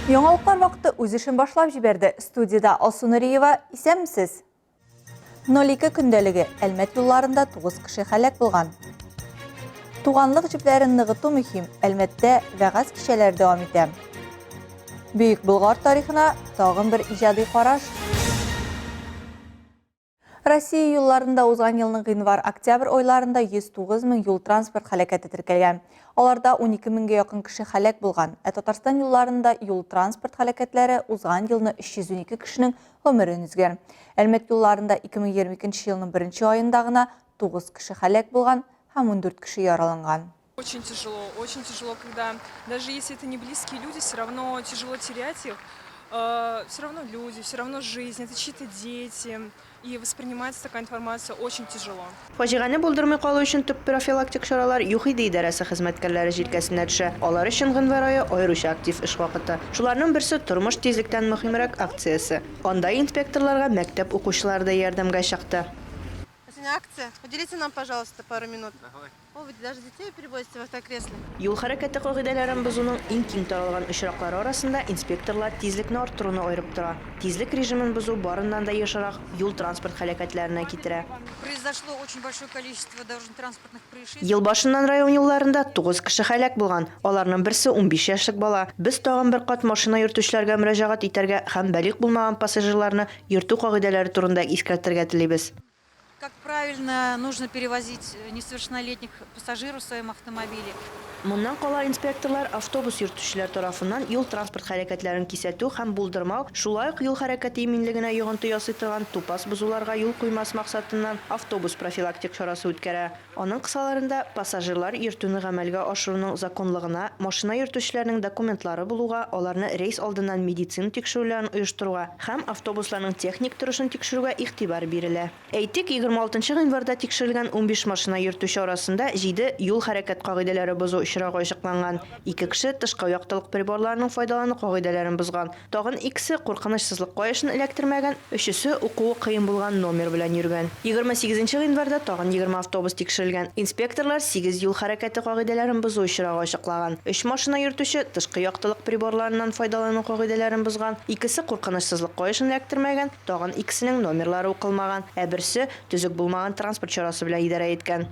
Яңалыклар вакыты үз эшен башлап җибәрде. Студиядә Алсу Нуриева. Исәнмесез! 02 көндәлеге. Әлмәт юлларында 9 кеше һәлак булган. Туганлык җепләрен ныгыту мөһим. Әлмәттә вәгазь кичәләре дәвам итә. Бөек Болгар тарихына тагын бер иҗади караш. Россия юлларында узган елның гыйнвар-октябрь айларында 109 мең юл-транспорт һәлакәте теркәлгән. Аларда 12 меңгә якын кеше һәлак булган. Ә Татарстан юлларында юл-транспорт һәлакәтләре узган елны 312 кешенең гомерен өзгән. Әлмәт юлларында 2022 елның беренче аенда гына 9 кеше һәлак булган һәм 14 кеше яраланган. Очень тяжело, очень тяжело, когда даже если это не близкие люди, все равно тяжело терять их. Э, все равно люди, все равно жизнь, это чьи-то дети. И воспринимается такая информация очень тяжело. Фаҗигане булдырмый калу өчен төп профилактик чаралар ЮХИДИ идарәсе хезмәткәрләре җилкәсенә төшә. Алар өчен гыйнвар ае аеруча актив эш вакыты. Шуларның берсе Тормыш тизлектән мөһимрәк акциясе. Анда инспекторларга мәктәп укучылары да ярдәмгә чыкты. Акция. Уделите нам, пожалуйста, пару минут. Давай. О, вы даже детей перевозите в автокресле. Юл хәрәкәте кагыйдәләрен бозуның иң киң таралган очраклары арасында инспекторлар тизлекне арттыруны аерып тора. Тизлек режимын бозу барыннан да ешрак юл-транспорт һәлакәтләренә китерә. Произошло очень большое количество дорожно-транспортных происшествий. Ел башыннан район юлларында тугыз кеше һәлак булган, аларның берсе 15 яшьлек бала. Без тагын бер кат машина йөртүчеләргә мөрәҗәгать итәргә һәм балигъ булмаган пассажирларны йөртү кагыйдәләре турында искәртергә телибез. Как правильно нужно перевозить несовершеннолетних пассажиров в своем автомобиле. Моннан кала, инспекторлар автобус йөртүчеләр тарафыннан юл-транспорт һәлакәтләрен кисәтү һәм булдырмау, шулай ук юл хәрәкәте иминлегенә йогынты ясый торган тупас бозуларга юл куймас максатыннан автобус профилактик чарасы үткәрә. Аның кысаларында пассажирлар йөртүне гамәлгә ашыруның законлыгына, машина йөртүчеләрнең документлары булуга, аларны рейс алдыннан медицина тикшерүләрен оештыруга һәм автобусларның техник торышын тикшерүгә игътибар бирелә. Әйтик, 26 нчы гыйнварда тикшерелгән 15 машина йөртүче арасында җиде юл хәрәкәт кагыйдәләре бозу очрагы ачыкланган, ике кеше тышкы яктылык приборларының файдалану кагыйдәләрен бозган, Тагын икесе куркынычсызлык каешын эләктермәгән, өчесе укуы кыен булган номер белән йөргән. 28 нче гыйнварда тагын 20 автобус тикшерелгән. Инспекторлар сигез юл хәрәкәте кагыйдәләрен бозу очрагы ачыклаган. Өч машина йөртүче тышкы яктылык приборларыннан файдалану кагыйдәләрен бозган, икесе куркынычсызлык каешын эләктермәгән, тагын икесенең номерлары укылмаган, ә берсе төзек булмаган транспорт чарасы белән идарә иткән.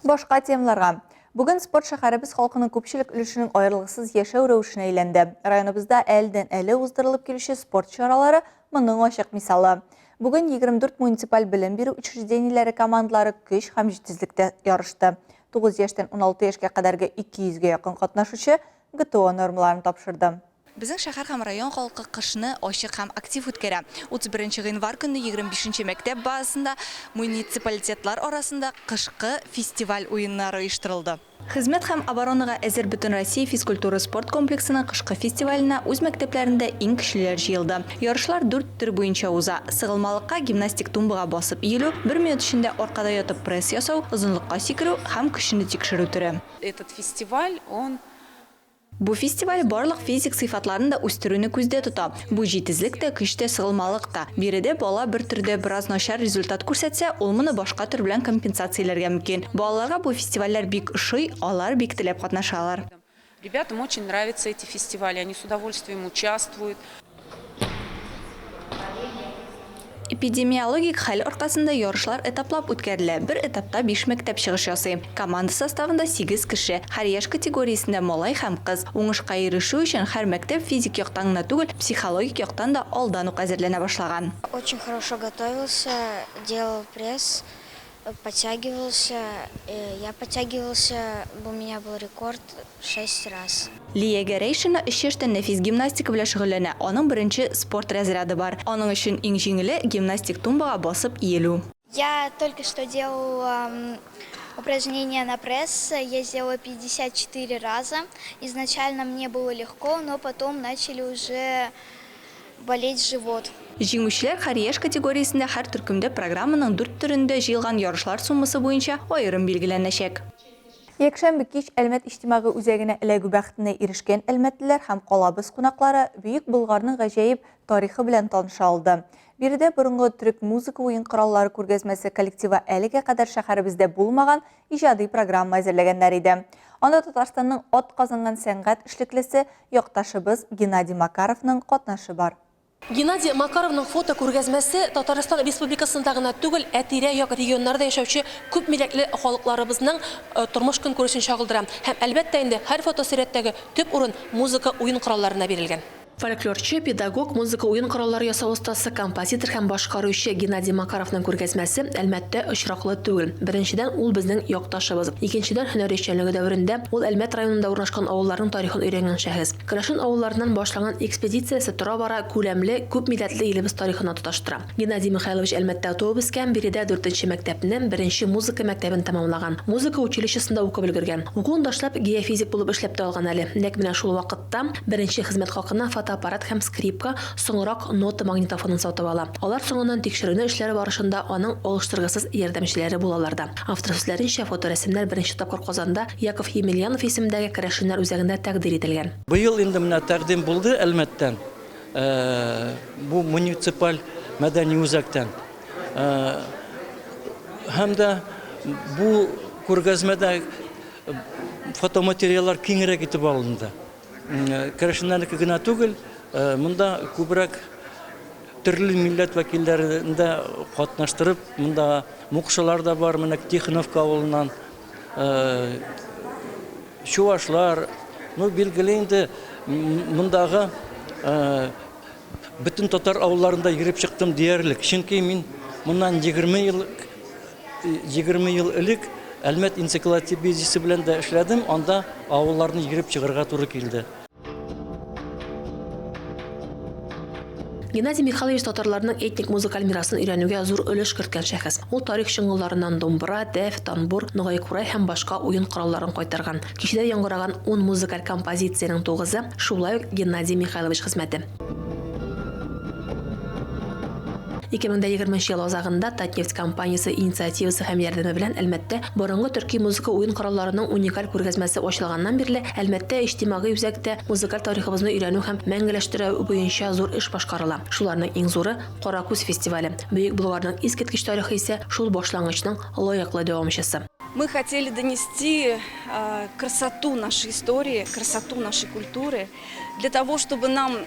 Башка темаларга. Бүген спорт шәһәребез халкының күпчелек өлешенең аерылгысыз яшәү рәвешенә әйләнде. Районыбызда әледән-әле уздырылып килүче спорт чаралары моның ачык мисалы. Бүген 24 муниципаль белем бирү учреждениеләре командалары көч һәм җитезлектә ярышты. 9 яшьтән 16 яшькә кадәрге 200 гә якын катнашучы ГТО нормаларын тапшырды. Безнең шәһәр һәм район халкы кышны ачык һәм актив үткәрә. 31 гыйнвар көнне 25 нче мәктәп базасында муниципалитетлар арасында кышкы фестиваль уеннары оештырылды. Хезмәт һәм оборонага әзер Бөтенроссия физкультура-спорт комплексының кышкы фестиваленә үз мәктәпләрендә иң көчлеләр җыелды. Ярышлар дүрт төр буенча уза, сыгылмалыкка гимнастик тумбага басып иелү, бер минут эчендә аркада ятып пресс ясау, озынлыкка сикерү һәм көчне тикшерү төре. Этот фестиваль, он Бу фестиваль барлык физик сыйфатларны да үстерүне күздә тота. Бу җитезлек тә, көч тә, сыгылмалык та. Биредә бала бер төрдә бераз начар результат күрсәтсә, ул моны башка төр белән компенсацияләргә мөмкин. Балаларга бу фестивальләр бик ошый, алар бик теләп катнашалар. Ребятам очень нравятся эти фестивали, они с удовольствием участвуют. Эпидемиологик хәл аркасында ярышлар этаплап үткәрелә. Бер этапта биш мәктәп чыгыш ясый. Команда составында сигез кеше, һәр яшь категориясендә малай һәм кыз. Уңышка ирешү өчен һәр мәктәп физик яктан гына түгел, психологик яктан да алдан ук әзерләнә башлаган. Очень хорошо готовился, делал пресс, Подтягивался, я подтягивался, у меня был рекорд шесть раз. Лия Гәрәйшина өч яшьтән нәфис гимнастика белән шөгыльләнә, аның беренче спорт разряды бар. Аның өчен иң җиңеле, гимнастик тумбага басып иелү. Я только что делала упражнение на пресс, я сделала 54 раза. Изначально мне было легко, но потом начали уже Болеть живот. Җиңүчеләр һәр яшь категориясендә һәр төркемдә программаның дүрт төрендә җыелган ярышлар суммасы буенча аерым билгеләнәчәк. Якшәмбе кич Әлмәт иҗтимагый үзәгенә эләгү бәхетенә ирешкән әлмәтлеләр һәм калабыз кунаклары Бөек Болгарның гаҗәеп тарихы белән таныша алды. Биредә борынгы төрек музыка уен кораллары күргәзмәсе коллективы әлегә кадәр шәһәребездә булмаган иҗади программа әзерләгәннәр иде. Анда Татарстанның атказанган сәнгать эшлеклесе, якташыбыз Геннадий Макаровның катнашы бар. Геннадий Макаровның фотокүргәзмәсе Татарстан Республикасында гына түгел, ә тирә-як регионнарда яшәүче күпмилләтле халыкларыбызның тормыш-көнкүрешен чагылдыра. Һәм, әлбәттә инде, һәр фотосурәттәге төп урын музыка уен коралларына бирелгән. Фольклорчы, педагог, музыка уен кораллары ясау остасы, композитор һәм башкаручы Геннадий Макаровның күргәзмәсе, Әлмәттә очраклы түгел. Беренчедән, ул безнең якташыбыз. Икенчедән, һөнәри эшчәнлеге дәверендә ул Әлмәт районында урнашкан авылларның тарихын өйрәнгән шәхес. Керәшен авылларыннан башланган экспедициясе тора-бара күләмле, күпмилләтле илебез тарихына тоташтыра. Геннадий Михайлович Әлмәттә туып үскән, биредә дүртенче мәктәпне, беренче музыка мәктәбен тәмамлаган. Музыка училищесында укып өлгергән. Укуын ташлап, геофизик булып эшләп тә алган әле. Нәкъ менә шул вакытта беренче хезмәт хакына фотоаппарат һәм скрипка, соңрак нота магнитофонын сатып ала. Алар соңыннан тикшеренү эшләре барышында аның алыштыргысыз ярдәмчеләре булалар да. Автор сүзләренчә, фоторәсемнәр беренче тапкыр Казанда Яков Емельянов исемендәге керәшеннәр үзәгендә тәкъдир ителгән. Быел инде менә тәкъдим булды Әлмәттән. Бу муниципаль мәдәни үзәктән. Һәм дә бу күргәзмәдә фотоматериаллар киңрәк итеп алынды. Керәшеннәрнеке генә түгел, монда күбрәк төрле милләт вәкилләрен дә катнаштырып, монда мукшылар да бар, менә Тихоновка авылыннан, Чувашлар, ну, билгеле инде, мондагы бөтен татар авылларында йөреп чыктым диярлек. Чөнки мин моннан 20 ел 20 ел элек Әлмәт энциклопедиясе белән дә эшләдем, анда авылларны йөреп чыгарга туры килде. Геннадий Михайлович татарларның этник музыкаль мирасын өйрәнүгә зур өлеш керткән шәхес. Ул тарих чоңгылларыннан думбра, дәф, танбур, ногай курай һәм башка уен коралларын кайтарган. Кичәдә яңгыраган ун музыкаль композициянең тугызы, шулай ук Геннадий Михайлович хезмәте. 2020 нче ел азагында Татнефть компаниясе инициативасы һәм ярдәме белән Әлмәттә борынгы төрки музыка уен коралларының уникаль күргәзмәсе ачылганнан бирле Әлмәттә иҗтимагый үзәктә музыкаль тарихыбызны өйрәнү һәм мәңгеләштерү буенча зур эш башкарыла. Шуларның иң зуры, Каракүз фестивале. Бөек Болгарның искиткеч тарихы исә шул башлангычның лаеклы дәвамчысы. Мы хотели донести красоту нашей истории, красоту нашей культуры. Для того, чтобы нам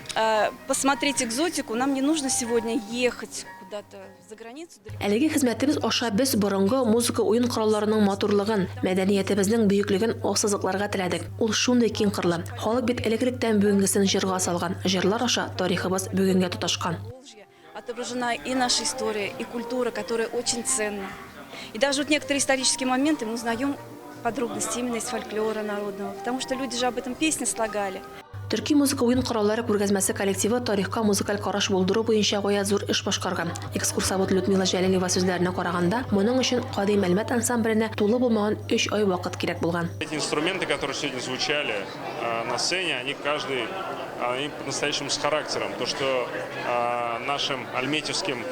посмотреть экзотику, нам не нужно сегодня ехать куда-то за границу. Әлеге хезмәтебез аша без борынгы музыка уен коралларының матурлыгын, мәдәниятебезнең бөеклеген ассызыкларга теләдек. Ул шундый киң кырлы. Халык бит элек-электән бүгенгесен җырга салган, җырлар аша тарихыбыз бүгенгә тоташкан. Отображена и наша история, и культура, которая очень ценна. И даже вот некоторые исторические моменты мы узнаем подробности именно из фольклора народного, потому что люди же об этом песни слагали. Төрки музыка уен кораллары күргәзмәсе коллективы тарихка музыкаль караш булдыру буенча гаять зур эш башкарган. Экскурсовод Людмила Җәлилова сүзләренә караганда, моның өчен Кадыйм Әлмәт ансамбленә тулы булмаган өч ай вакыт кирәк булган. Эти инструменты, которые сегодня звучали на сцене, они каждый они по-настоящему с характером. То, что нашим альметьевским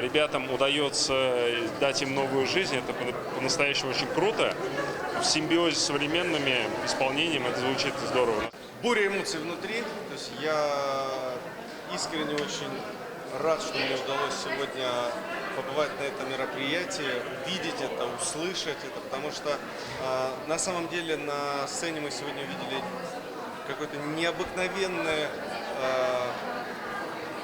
ребятам удается дать им новую жизнь, это по-настоящему очень круто. В симбиозе с современными исполнением это звучит здорово. Буря эмоций внутри. То есть я искренне очень рад, что мне удалось сегодня побывать на этом мероприятии, увидеть это, услышать это, потому что э, на самом деле на сцене мы сегодня увидели какую-то необыкновенную э,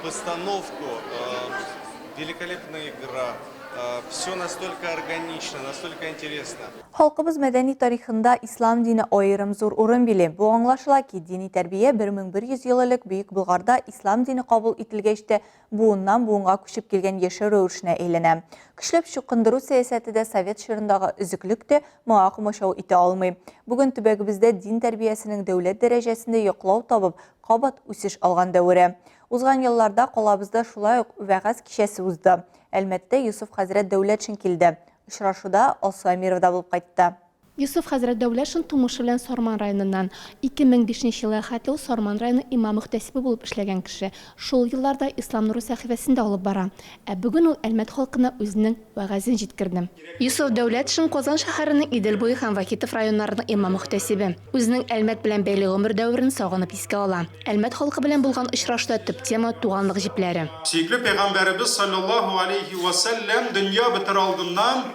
постановку, э, великолепная игра, э, все настолько органично, настолько интересно. Халкыбыз мәдәни тарихында ислам дине аерым зур урын били. Бу аңлашыла ки, дини тәрбия 1100 ел элек Бөек Болгарда ислам дине кабул ителгәч тә буыннан-буынга күчеп килгән яшәү рәвешенә әйләнә. Көчләп чукындыру сәясәте дә, совет чорындагы өзеклек тә моңа комачау итә алмый. Бүген төбәгебездә дин тәрбиясенең дәүләт дәрәҗәсендә яклау табып, кабат үсеш алган дәвере. Узган елларда калабызда шулай ук вәгазь кичәсе узды. Әлмәттә Йосыф хәзрәт Дәүләтшин килде. Очрашуда Алсу Әмирова да булып кайтты. Йосыф хәзрәт Дәүләтшин тумышы белән Сарман районыннан. 2005 нче елга хәтле ул Сарман районы имам-мөхтәсибе булып эшләгән кеше. Шул елларда Ислам нуры сәхифәсен дә алып бара. Ә бүген ул Әлмәт халкына үзенең вәгазен җиткерде. Йосыф Дәүләтшин, Казан шәһәренең Идел буе һәм Вахитов районнарының имам-мөхтәсибе. Үзенең Әлмәт белән бәйле гомер дәверен сагынып искә ала. Әлмәт халкы белән булган очрашуда төп тема, туганлык җепләре. Сөекле пәйгамбәребез салләллаһу алейһи вә сәлләм дөнья бетер алдыннан,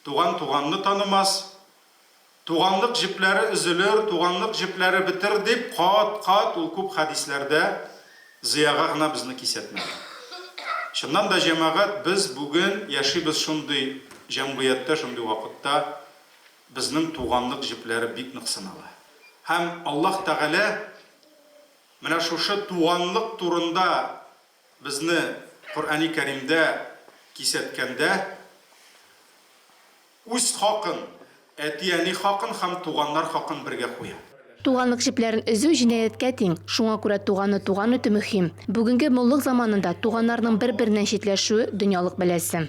Туган туганны танымас, Туганлык җепләре өзелер, туганлык җепләре бетер дип кат-кат ул күп хәдисләрдә зыяга гына безне кисәтмәде. Чыннан да, җәмәгать, без бүген яшибез шундый җәмгыятьтә, шундый вакытта, безнең туганлык җепләре бик нык сынала. Һәм Аллаһ Тәгалә менә шушы туганлык турында безне Коръәни Кәримдә кисәткәндә, Үз хакын, әти-әни хакын һәм туганнар хакын бергә куя. Туганлык җепләрен өзү җинаятькә тиң. Шуңа күрә туганны туган итү мөһим. Бүгенге муллык заманында туганнарның бер-береннән читләшүе, дөньялык бәласе.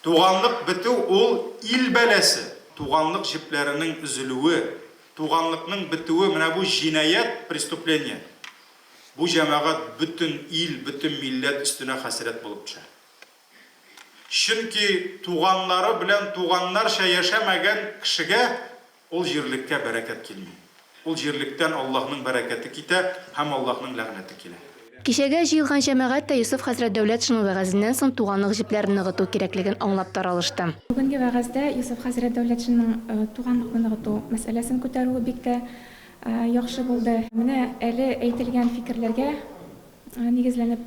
Туганлык бетү ул ил бәласе. Туганлык җепләренең өзелүе, туганлыкның бетүе менә бу җинаять, преступление. Бу җәмәгать бөтен ил, бөтен милләт өстенә хәсрәт булып төшә. Чөнки туганнары белән туганнарча яшәмәгән кешегә ул җирлеккә бәрәкәт килми. Ул җирлектән Аллаһның бәрәкәте китә һәм Аллаһның ләгънәте килә. Кичәгә җыелган җәмәгать тә Йосыф хәзрәт Дәүләтшинның вәгазеннән соң туганлык җепләрен ныгыту кирәклеген аңлап таралышты. Бүгенге вәгазьдә Йосыф хәзрәт Дәүләтшинның туганлыкны ныгыту мәсьәләсен күтәрүе бик тә яхшы булды. Менә әле әйтелгән фикерләргә Нигезләнеп,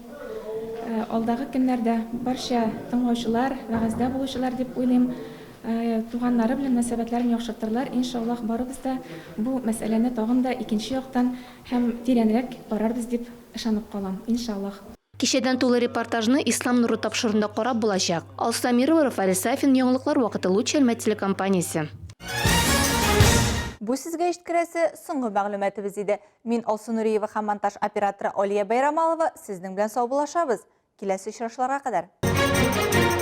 алдагы көннәрдә барча тыңлаучылар, вәгазьдә булучылар дип уйлыйм, туганнары белән мөнәсәбәтләрен яхшыртырлар. Иншаллаһ, барыбыз да бу мәсьәләне тагын да икенче яктан һәм тирәнрәк карарбыз дип ышанып калам. Иншаллаһ. Кичәдән тулы репортажны Ислам нуры тапшыруында карап булачак. Алсу Әмирова, Рафаэль Сафин, Яңалыклар вакыты Луч Әлмәт телекомпаниясе. Бу сезгә җиткерәсе соңгы мәгълүматыбыз иде. Мин Алсу Нуриева һәм монтаж операторы Алия Байрамалова сезнең белән саубуллашабыз. Киләсе очрашуларга кадәр.